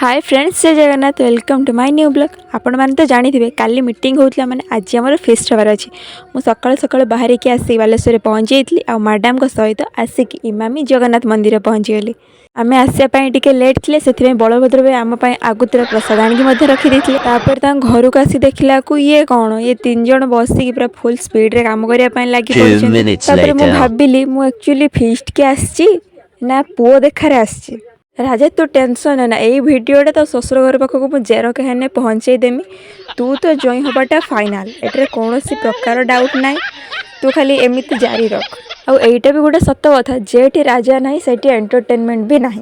Hi friends, Jai Jagannath. Welcome to my new vlog. ଆପଣମାନେ ତ ଜାଣିଥିବେ, କାଲି ମିଟିଂ ହେଉଥିଲା, ମାନେ ଆଜି ଆମର ଫିଷ୍ଟ ହେବାର ଅଛି। ମୁଁ ସକାଳୁ ସକାଳୁ ବାହାରିକି ଆସି ବାଲେଶ୍ୱରରେ ପହଞ୍ଚି ଯାଇଥିଲି ଆଉ ମ୍ୟାଡ଼ାମଙ୍କ ସହିତ ଆସିକି ଇମାମି ଜଗନ୍ନାଥ ମନ୍ଦିର ପହଞ୍ଚିଗଲି। ଆମେ ଆସିବା ପାଇଁ ଟିକେ ଲେଟ୍ ଥିଲେ, ସେଥିପାଇଁ ବଳଭଦ୍ର ଭାଇ ଆମ ପାଇଁ ଆଗତୁରା ପ୍ରସାଦ ଆଣିକି ମଧ୍ୟ ରଖିଦେଇଥିଲେ। ତାପରେ ତାଙ୍କ ଘରକୁ ଆସି ଦେଖିଲାକୁ ଇଏ କ'ଣ, ଇଏ ତିନି ଜଣ ବସିକି ପୁରା ଫୁଲ୍ ସ୍ପିଡ଼ରେ କାମ କରିବା ପାଇଁ ଲାଗି Two ପଡ଼ିଛନ୍ତି। minutes ତାପରେ ମୁଁ later. ଭାବିଲି, ମୁଁ ଆକ୍ଚୁଆଲି ଫିଷ୍ଟକି ଆସିଛି ନା ପୁଅ ଦେଖାରେ ଆସିଛି? ରାଜା, ତୁ ଟେନସନ୍ ନା, ଏଇ ଭିଡ଼ିଓଟା ତୋ ଶ୍ୱଶୁର ଘର ପାଖକୁ ମୁଁ ଜେରକ ହେନେ ପହଞ୍ଚେଇ ଦେମି। ତୁ ତ ଜଇଁ ହେବାଟା ଫାଇନାଲ୍, ଏଠାରେ କୌଣସି ପ୍ରକାର ଡାଉଟ୍ ନାହିଁ। ତୁ ଖାଲି ଏମିତି ଜାରି ରଖ। ଆଉ ଏଇଟା ବି ଗୋଟେ ସତ କଥା, ଯେଠି ରାଜା ନାହିଁ, ସେଠି ଏଣ୍ଟରଟେନମେଣ୍ଟ ବି ନାହିଁ।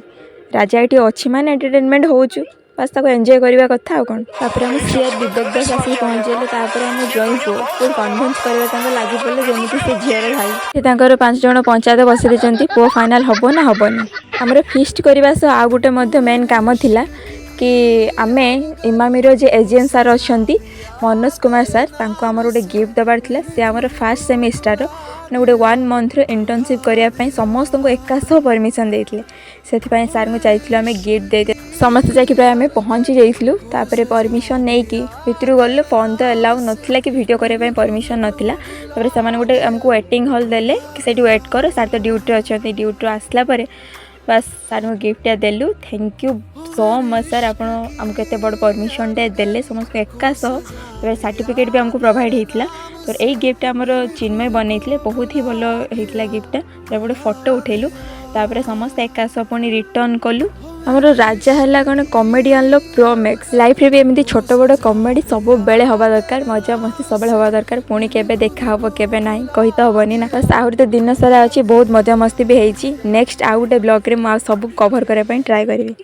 ରାଜା ଏଠି ଅଛି ମାନେ ଏଣ୍ଟରଟେନମେଣ୍ଟ ହେଉଛୁ, ବାସ୍ ତାକୁ ଏନ୍ଜୟ କରିବା କଥା, ଆଉ କ'ଣ? ତାପରେ ଆମ ସିଆର ବିବେକ ଦାସ ଆସିକି ପହଞ୍ଚିଗଲେ। ତାପରେ ଆମ ଜଇଁ ପୁଅ ଫୁଲ୍ କନଭିନ୍ସ କରିବା ତାଙ୍କ ଲାଗି ପଡ଼ିଲେ, ଯେମିତି ସେ ଝିଅର ଭାଇ। ସେ ତାଙ୍କର ପାଞ୍ଚ ଜଣ ପଞ୍ଚାୟତ ବସେଇ ଦେଇଛନ୍ତି, ପୁଅ ଫାଇନାଲ୍ ହେବ ନା ହେବନି। ଆମର ଫିଷ୍ଟ କରିବା ସହ ଆଉ ଗୋଟେ ମଧ୍ୟ ମେନ୍ କାମ ଥିଲା କି ଆମେ ଇମାମିର ଯେ ଏଜିଏମ୍ ସାର୍ ଅଛନ୍ତି, ମନୋଜ କୁମାର ସାର୍, ତାଙ୍କୁ ଆମର ଗୋଟେ ଗିଫ୍ଟ ଦେବାର ଥିଲା। ସେ ଆମର ଫାର୍ଷ୍ଟ ସେମିଷ୍ଟାରର ମାନେ ଗୋଟେ ୱାନ୍ ମନ୍ଥର ଇଣ୍ଟର୍ନସିପ୍ କରିବା ପାଇଁ ସମସ୍ତଙ୍କୁ ଏକା ସହ ପରମିସନ୍ ଦେଇଥିଲେ। ସେଥିପାଇଁ ସାର୍ଙ୍କୁ ଯାଇଥିଲୁ ଆମେ ଗିଫ୍ଟ ଦେଇ। ସମସ୍ତେ ଯାଇକି ପ୍ରାୟ ଆମେ ପହଞ୍ଚି ଯାଇଥିଲୁ। ତାପରେ ପରମିସନ୍ ନେଇକି ଭିତରକୁ ଗଲୁ। ଫୋନ୍ ତ ଏଲାଉ ନଥିଲା କି ଭିଡ଼ିଓ କରିବା ପାଇଁ ପରମିସନ୍ ନଥିଲା। ତାପରେ ସେମାନେ ଗୋଟେ ଆମକୁ ୱେଟିଂ ହଲ୍ ଦେଲେ କି ସେଇଠି ୱେଟ୍ କର, ସାର୍ ତ ଡ୍ୟୁଟିରେ ଅଛନ୍ତି। ଡ୍ୟୁଟିରୁ ଆସିଲା ପରେ ବାସ୍ ସାର୍ଙ୍କୁ ଗିଫ୍ଟଟା ଦେଲୁ। Thank you so much sir, ଆପଣ ଆମକୁ ଏତେ ବଡ଼ ପରମିସନ୍ଟା ଦେଲେ ସମସ୍ତଙ୍କୁ ଏକା ସହ। ତାପରେ ସାର୍ଟିଫିକେଟ୍ ବି ଆମକୁ ପ୍ରୋଭାଇଡ଼ ହେଇଥିଲା। ତ ଏଇ ଗିଫ୍ଟଟା ଆମର ଚିନ୍ମୟ ବନେଇଥିଲେ, ବହୁତ ହି ଭଲ ହେଇଥିଲା ଗିଫ୍ଟଟା। ତାପରେ ଗୋଟେ ଫଟୋ ଉଠେଇଲୁ। ତାପରେ ସମସ୍ତେ ଏକା ସହ ପୁଣି ରିଟର୍ନ କଲୁ। ଆମର ରାଜା ହେଲା କ'ଣ କମେଡ଼ିଆନର ପ୍ରୋ ମ୍ୟାକ୍ସ। ଲାଇଫ୍ରେ ବି ଏମିତି ଛୋଟ ବଡ଼ କମେଡ଼ି ସବୁବେଳେ ହେବା ଦରକାର, ମଜାମସ୍ତି ସବୁବେଳେ ହେବା ଦରକାର। ପୁଣି କେବେ ଦେଖା ହେବ କେବେ ନାହିଁ, କହି ତ ହେବନି ନା। ବାସ୍, ଆହୁରି ତ ଦିନ ସାରା ଅଛି, ବହୁତ ମଜାମସ୍ତି ବି ହେଇଛି। ନେକ୍ସଟ ଆଉ ଗୋଟେ ବ୍ଲଗ୍ରେ ମୁଁ ଆଉ ସବୁ କଭର୍ କରିବା ପାଇଁ ଟ୍ରାଏ କରିବି।